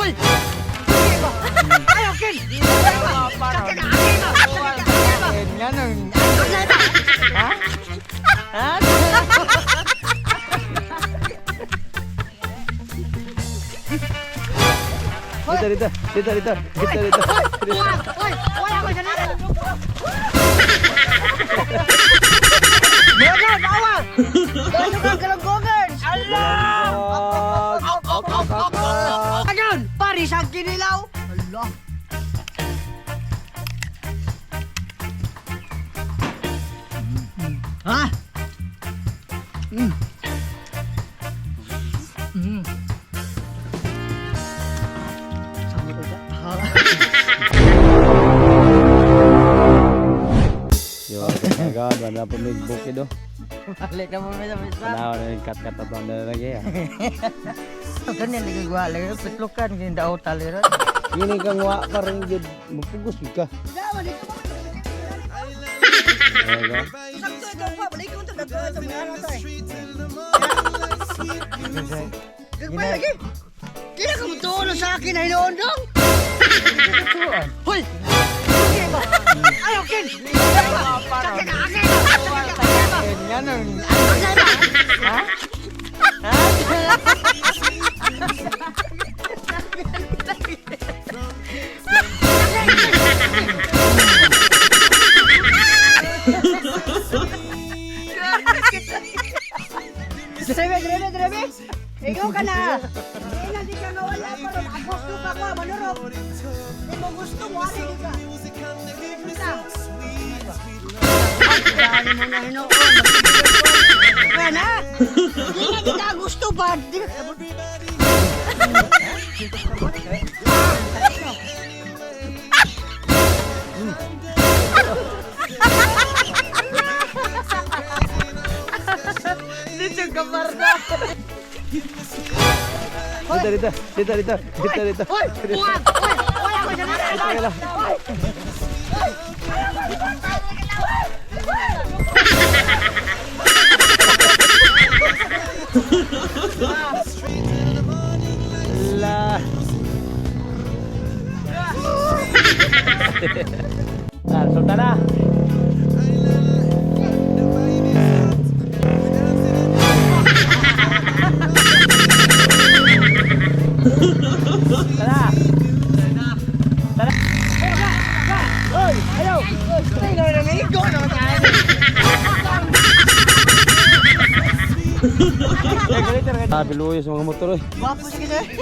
Hoy! Ayaw, Ken! Sakit ka, akin ba? Sakit ka, akin ba? Nga nung... Ha? Ha? Dito, dito, dito, dito, dito, dito. Hoy! Wala ko sa naran! Mga, bawa! Gano'n kang kalanggogan! Allah! Ayun! Paris ang kinilaw! Allah! Ha? Mm. Mm. Yo, kagawan, wala po may bukid oh. Balik na mo may sa Tanaw na yung kat-kat at na lagi ah. Ganyan lagi gua lagi pitlukan gini daw talira. Yun kang wa pa rin jud, mapugos jud ka. Ayan, Sakto ito pa, balik ko ito, nagkaroon sa mga ano to eh. Gagmay lagi! Kaya ka mo tuon sa akin ay noon dong? Hoy! Ayaw, Ken! Sakit ka, akin ba? Sakit ka, akin ba? Nga nung... Ha? Drebe, drebe, drebe! Ikaw ka na! Hindi na di ka mawala pa ron. Agosto pa ko, manurok. Hindi mo gusto mo, ano di ka? Basta. Dami mo na hinoon. Kaya na! Hindi na di ka gusto ba? Di Dito ka marda. Dito, dito, dito, dito, dito, dito. Hoy! Buwag! Hoy! Wala ko sa naran! Hoy! La. Ah, resulta na. Tara. Tara. Oy, ayaw. Tingnan na naigo na tayo. Ah, biluyo sa mga motor oy. Gwapo siya kasi.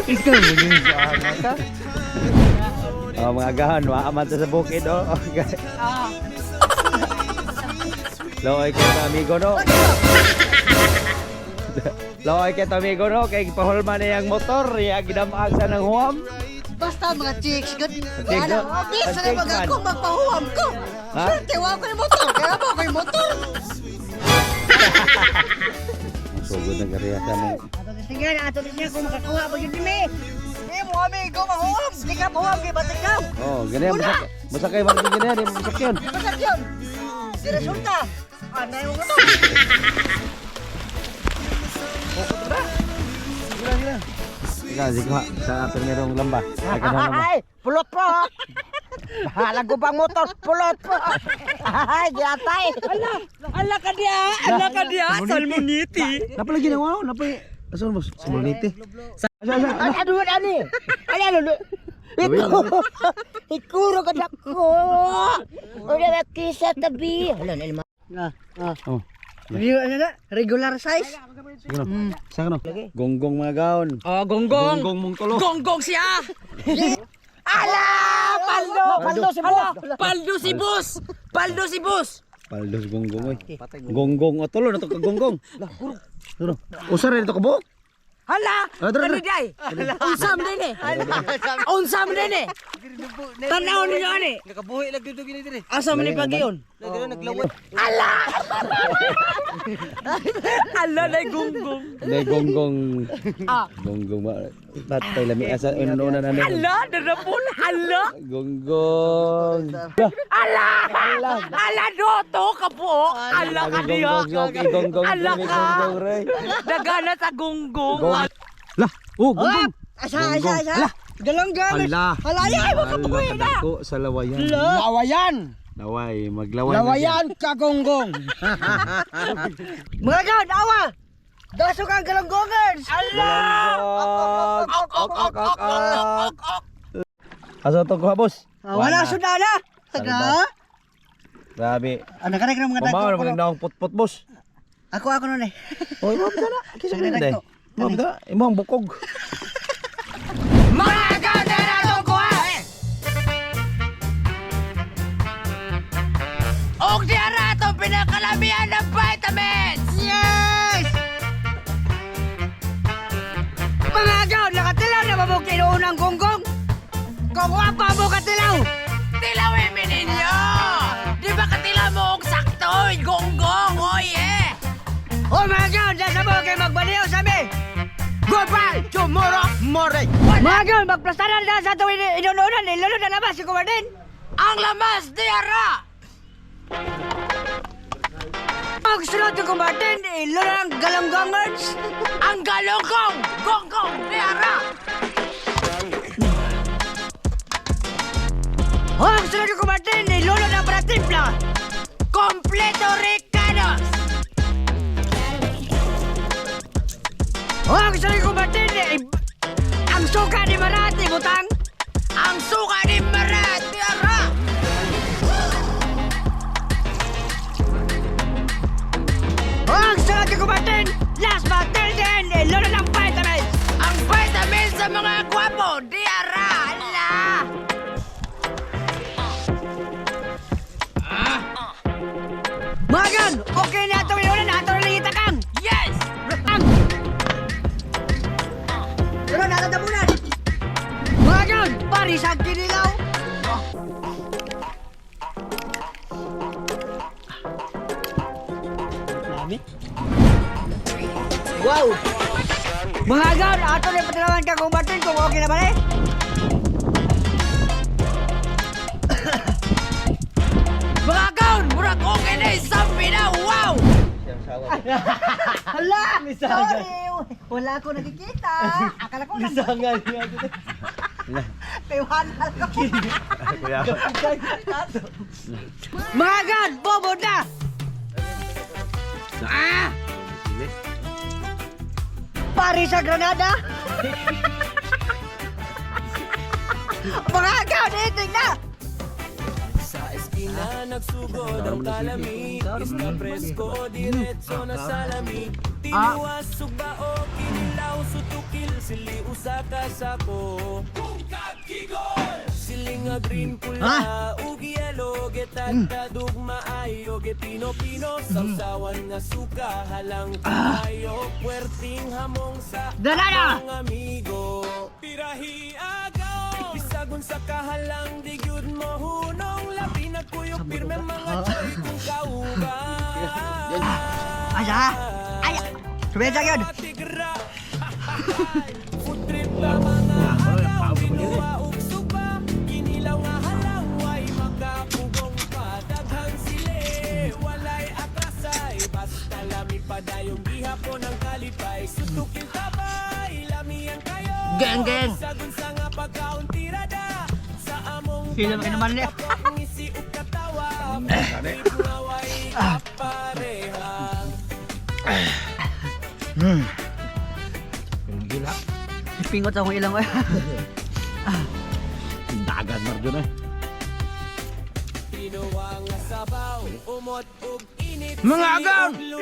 Ikaw mo yung ka. Oh, mga agahan, maaman ta sa bukid oh. Okay. Loy kay to amigo no. Loy kay to amigo no kay pahulma na yang motor, ya gidamag sa nang huwam. Basta mga chicks, good. Chicks, Ano, no? bisa na Chicks mag man. ako, magpahuwam ko. Ha? Swerte, wa ko yung motor. Kaya ba ako yung motor? Sugod na kariya sa mo. Ato tingnan, ato tingnan kung makakuha ba yun ni. Di mo amigo mahuwam. Di ka mahuwam, di ba ikaw? Oh, ganyan masak masakay man gid ganyan, di mo masakyan. Masakyan. Yun. Di resulta. Anay mo motor. Ikaw, sige ma, sa primerong lamba. Ay, kanang lamba. Ay, pulot po. Bahala ko bang motor, pulot po. Ay, giatay. Ala ka diya! Ala ka diya! Salmoniti! Napalagi na wow, napay Asa mo? Salmonite. Asa asa. Ay, ano ani? Ay, ano? Iko, ikuro ka na ko. Wala na kisa tabi. Hala, na Ah, ah. Oh. Ano na? Regular size? Sige no. Sa kano? Gonggong mga gaon. Oh, gonggong! Gonggong mong tulo. Gonggong siya! Ala! Paldo! Paldo si boss. Paldo si boss! Paldo si boss! Paldos gonggong oy. Gonggong o tulo na to ka gonggong. Tulo. Usa ra dito ka buok. Hala! Ah, dara, dara. Kani day! Unsa man din eh! Unsa man din eh! Tanaw ninyo ani! Nakabuhi lang dito gini dire. Asa man ni pagiyon? Lagi na naglawat. Ala! Ala na gonggong! May gonggong. Ah. Gonggong ba? Patay lami asa una na na. Ala! Darapon! Ala! Gonggong. Ala! Ala do to kabuo! Ala ka diya! Gonggong gonggong. Ala ka! Gonggong re. Dagana sa gonggong! Gong. Lah, oh, gunggong. Asa, asa, Gonggong. asa. Ala. Galunggong. Ala. Hala, ay, ay, makapukoy Ala, na. kadako sa lawayan. Lawayan! Laway, maglaway na siya. Lawayan kagonggong! Mga gaon, awa. Dasok ang galunggongers. Ala! Ok, ok, ok, ok, ok. Asa to kuha, boss? Ah, wala, suda na. Salba. Grabe. Ano ka na mga Pamaw dagko. naman ang daong putput, boss. Ako, ako nun eh. Oy, mo ba na? Kisa Sige, mo dagko. na. Mo ba? Imo ang bukog. Mga gaon na natong kuha! eh. Og di ara atong pinakalamian ng vitamins! Yes! Mga gaon, nakatilaw na ba mo kinuunang gonggong? Kung wapa mo katilaw! Tilawin mi ninyo! Di ba katilaw mo og sakto? Gonggong! Oh yeah! O mga gaon, nasa mo kay magbaliw sa mi! Goodbye! Tomorrow morning! Mga gaon, magplastaran na sa itong inununan, ilunod na labas si Kumardin! Ang lamas di ara! Ang sunod ni Kumardin, ilunod ang galunggongers! Ang galunggong! Gonggong di ara! Ang sunod ni Kumardin, ilunod ang pratimpla! Kompleto Ricanos! Ang sunod ni Kumardin, ang suka ni Marat, ibutang! Ang suka ni Marat di ara! Ang sunod ni Kumardin, last but not least, ilunod ang vitamins! Ang vitamins sa mga gwapo di ara! Ala! Mga gaon, okay na itong inunan, ato na lang itakang! Yes! Ang! Pero natatabunan! Mga gaon, paris ang kinilaw! Wow! Mga gaon, ato na ipatalawan ka kung batin kung okay na ba eh? Mga gaon, murag okay na isang na! Wow! Hala! Sorry! Wala ko nakikita! Akala ko lang. Lisangan niya. Kay wala ko. Kuya. Mga gaon, bobo na! Ah! Paris sa Granada! Mga gaon, eating na! Sa eskina nagsugod ang kalami. Isda presko, diretso na salami. Tinuas, sugba o kinilaw, sutukil, sili usa ka sako. Siling nga green pula, ug yellow, getagtadug maayo, gepino-pino, sausawan nga suka, halang kayo, puwerting hamong sa Granada! akong amigo. Pirahi agaw, bisagon sa kahalang, di gyud mo hunong, labi na kuyog, pirme mga choy kung kauban. Asa? Ay! Sumesa yun! Tigra. Food trip na mga agaw, binuha ug suba, kinilaw nga halang, way makapugong pa. Daghang sile, walay atrasay, basta lami padayong gihapon ang kalipay. Sutukil tabay, lamian kayo. Geng, geng. Sagun sa nga pagkaon tirada, sa among Sila makinuman niya. kapwa, ngisi ug katawa, trip nga way kapareha. Pingot akong ilang. Dagan marjo na. Tinuwa nga sabaw, umot ug init. Mga agaw! Sili ug